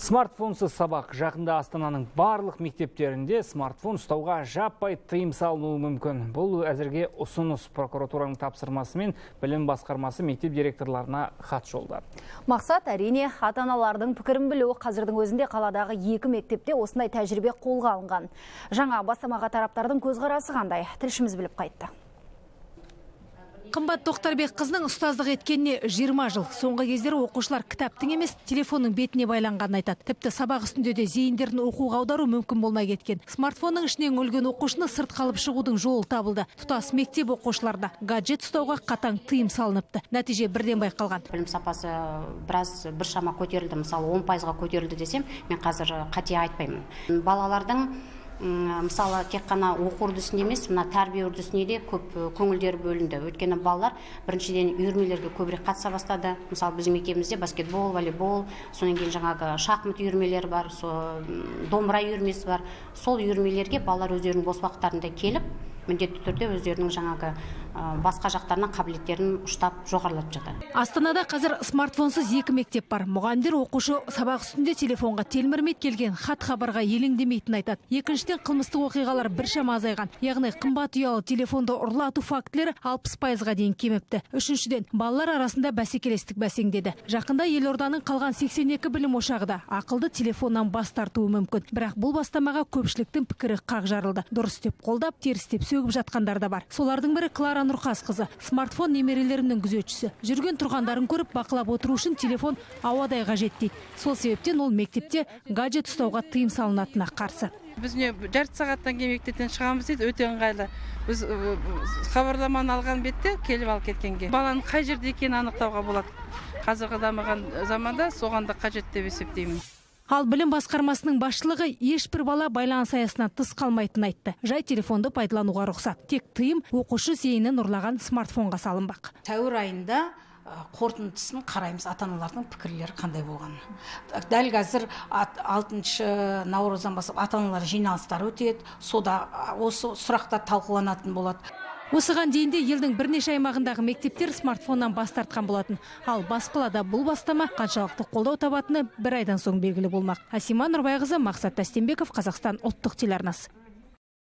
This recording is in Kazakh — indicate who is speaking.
Speaker 1: Смартфонсыз сабақ. Жақында Астананың барлық мектептерінде смартфон ұстауға жаппай тыйым салынуы мүмкін. Бұл әзірге ұсыныс. Прокуратураның тапсырмасымен білім басқармасы мектеп директорларына хат жолдады.
Speaker 2: Мақсат әрине ата-аналардың пікірін білу. Қазірдің өзінде қаладағы екі мектепте осындай тәжірибе қолға алынған. Жаңа бастамаға тараптардың көзқарасы қандай? Тілшіміз біліп қайтты.
Speaker 3: Қымбат Тоқтарбек қызының ұстаздық еткеніне 20 жыл. Соңғы кездері оқушылар кітаптың емес, телефонның бетіне байланғанын айтады. Тіпті сабақ үстінде де зейіндерін оқуға аудару мүмкін болмай кеткен. Смартфонның ішінен үңілген оқушыны сыртқа алып шығудың жолы табылды. Тұтас мектеп оқушыларына гаджет ұстауға қатаң тыйым салыныпты. Нәтиже бірден байқалған.
Speaker 4: Білім сапасы біраз біршама көтерілді. Мысалы, 10%-ға көтерілді десем, мен қазір қате айтпаймын. Балалардың мысалы тек қана оқу үрдісіне емес, мына тәрбие үрдісіне де көп көңілдері бөлінді. Өйткені балалар біріншіден үйірмелерге көбірек қатыса бастады. Мысалы, біздің мектебімізде баскетбол, волейбол, содан кейін жаңағы шахмат үйірмелері бар, домбыра үйірмесі бар. Сол үйірмелерге балалар өздерінің бос уақыттарында келіп, міндетті түрде өздерінің жаңағы басқа жақтарынан қабілеттерін ұштап жоғарылатып жатады.
Speaker 3: Астанада қазір смартфонсыз екі мектеп бар. Мұғалімдер оқушы сабақ үстінде телефонға телмірмей келген хат хабарға елеңдемейтінін айтады. Екіншіден, қылмыстық оқиғалар біршама азайған. Яғни қымбат ұялы телефонды ұрлату фактілері 60%-ға дейін кеміпті. Үшіншіден, балалар арасында бәсекелестік бәсеңдеді. Жақында елорданың қалған 82 білім ошағы да ақылды телефоннан бас тартуы мүмкін. Бірақ бұл бастамаға көпшіліктің пікірі қақ жарылды. Дұрыс деп қолдап, теріс деп сөгіп жатқандар да бар. Солардың бірі Клара Нұрқасқызы, смартфон немерелерімнің күзетшісі. Жүрген тұрғандарын көріп, бақылап отыру үшін телефон ауадай қажет дейді. Сол себептен ол мектепте гаджет ұстауға тыйым салынатынына қарсы.
Speaker 5: Біз не жарты сағаттан кейін мектептен шығамыз дейді, өте ыңғайлы. Біз хабарламаны алған бетте келіп алып кеткенге. Баланың қай жерде екенін анықтауға болады. Қазіргі дамыған заманда соған да қажет деп есептеймін.
Speaker 3: Ал білім басқармасының басшылығы ешбір бала байланыс аясынан тыс қалмайтынын айтты. Жай телефонды пайдалануға рұқсат. Тек тыйым оқушы зейінін ұрлаған смартфонға салынбақ.
Speaker 6: Сәуір айында қорытындысын қараймыз, ата-аналардың пікірлері қандай болғанын. Дәл қазір 6 наурыздан бастап ата-аналар жиналыстары өтеді, сода осы сұрақтар талқыланатын болады.
Speaker 3: Осыған дейін де елдің бірнеше аймағындағы мектептер смартфоннан бас тартқан болатын. Ал бас қалада бұл бастама қаншалықты қолдау табатыны бір айдан соң белгілі болмақ. Асима Нұрбайқызы, Мақсат Тастенбеков, Қазақстан ұлттық телеарнасы.